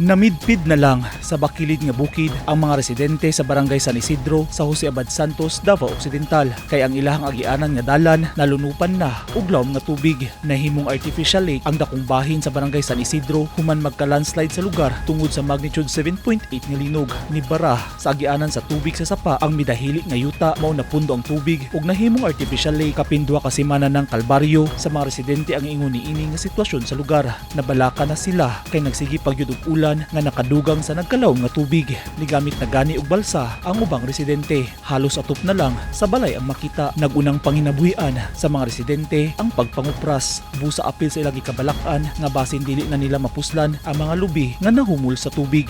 Namidpid na lang sa bakilid nga bukid ang mga residente sa Barangay San Isidro sa Jose Abad Santos, Davao Occidental, kay ang ilahang agianan nga dalan nalunupan na og lawom nga tubig. Nahimong artificial lake ang dakong bahin sa Barangay San Isidro human magka-landslide sa lugar tungod sa magnitude 7.8 nga linog. Nibara sa agianan sa tubig sa sapa ang midahili nga yuta, mao napundo ang tubig ug nahimong artificial lake. Kapin 2 ka semana ng kalbaryo sa mga residente ang ingon niini nga sitwasyon sa lugar. Nabalaka na sila kay nagsige pa gyud og ulan nga nakadugang sa nagkalawom nga tubig. Nigamit na gani og balsa ang ubang residente. Halos atop na lang sa balay ang makita. Nagunang panginabuhian sa mga residente ang pagpangupras. Busa apil sa ilang gikabalak-an nga basin dili na nila mapuslan ang mga lubi nga nahumol sa tubig.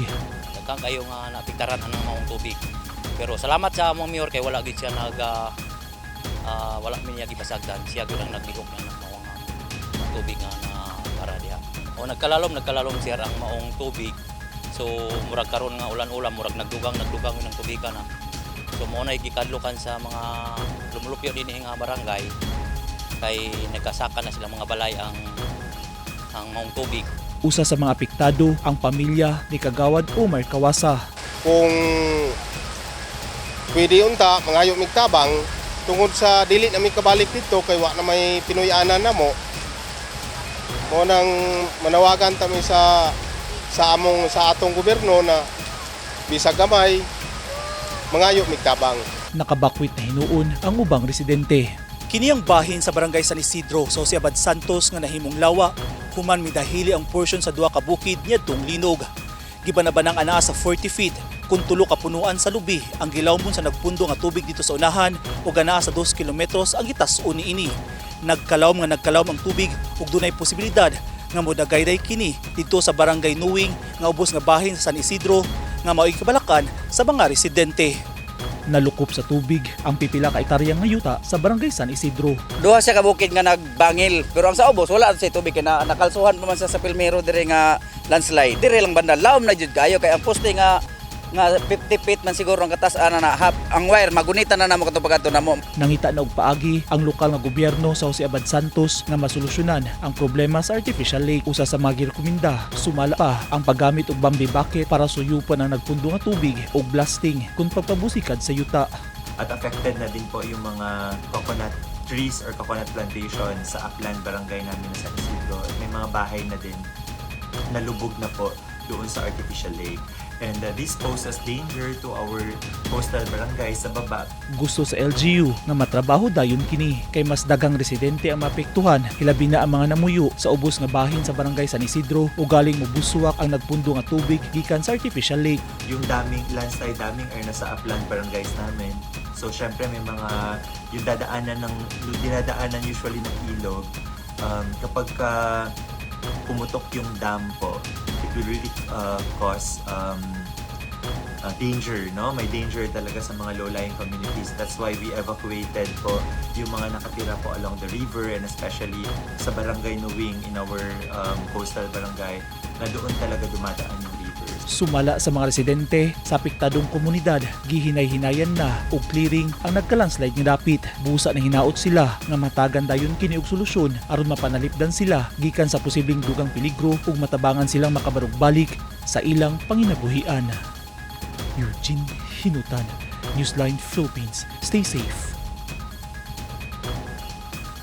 Daghan kayo nga naapektaran ang maong tubig. Pero salamat sa among mayor kay wala gid siya nag wala mi niya gipasagdan. Siya gyud ang naglihok niya ng maong tubig nga na para diha. O nagkalalom, nagkalalom siya ang maong tubig. So murag karon nga ulan-ulan, murag nagdugang nagdugang yun ang tubigan na. So mao na gikadlukan sa mga lumulupyo dinhi nga barangay kay nagkasaka na sila mga balay ang maong tubig. Usa sa mga apektado ang pamilya ni Kagawad Omar Kawasa. Kung pwede unta, mangayo mig tabang tungod sa dili na mi kabalik dito kay wa na may Pinoy-anan namo. Mao nang manawagan ta mi sa among sa atong gobyerno na bisag gamay, mangayo mig tabang. Nakabakwit na hinuon ang ubang residente. Kini ang bahin sa Barangay San Isidro sa Jose Abad Santos nga nahimong lawa human midahili ang portion sa duha ka bukid niadtong linog. Gibanabanang anaa sa 40 feet kung tulo ka punuan sa lubi ang gilawmon sa nagpundo nga tubig dito sa unahan ug anaa sa 2 kilometros ang gitas-on niini. Nagkalawom nga nagkalawom ang tubig ug dunay posibilidad nga modagayday kini didto sa Barangay Nuwing nga ubos nga bahin sa San Isidro nga mao'y kabalakan sa mga residente. Nalukop sa tubig ang pipila ka ektarya nga yuta sa Barangay San Isidro. Duha siya ka bukid nga nagbangil, pero ang sa ubos wala sa tubig kay na, nakalsuhan pa man sa Pilmero dire nga landslide. Dire lang banda lawom na jud kayo kay ang poste nga nga 50 feet man siguro ang kataas-an na hap ang wire magunitan na namo katong pagkadto namo. Nangita na og paagi ang lokal nga gobyerno sa Jose Abad Santos nga masolusyonan ang problema sa artificial lake. Usa sa mga girekomenda, sumala pa ang paggamit og Bambi bucket para suyupan ang nagpundo nga tubig ug blasting kung pagpabusikad sa yuta. At affected na din po yung mga coconut trees or coconut plantation sa upland barangay namin na San Isidro. At may mga bahay na din nalubog na po doon sa artificial lake. And this poses danger to our coastal barangay sa baba. Gusto sa LGU nga matrabaho dayon kini kay mas daghang residente ang maapektuhan, hilabi na ang mga namuyo sa ubos nga bahin sa Barangay San Isidro o galing mobuswak ang nagpundo nga tubig gikan sa artificial lake. Yung daming landslide daming are nasa upland barangays namin. So syempre may mga yung dadaanan ng dinadaanan usually ng ilog, kapag ka pumutok yung dam po, it will really cause danger, no? May danger talaga sa mga low-lying communities. That's why we evacuated po yung mga nakatira po along the river and especially sa Barangay Nuwing in our coastal barangay na doon talaga dumadaan yung river. Sumala sa mga residente sa apektadong komunidad, gihinay-hinayan na og clearing ang nagka-landslide nga dapit. Busa na hinaot sila nga matagan dayon kini og solusyon aron mapanalipdan sila gikan sa posibleng dugang peligro ug matabangan silang makabarug-balik sa ilang panginabuhian. Eugene Hinutan, Newsline Philippines. Stay safe.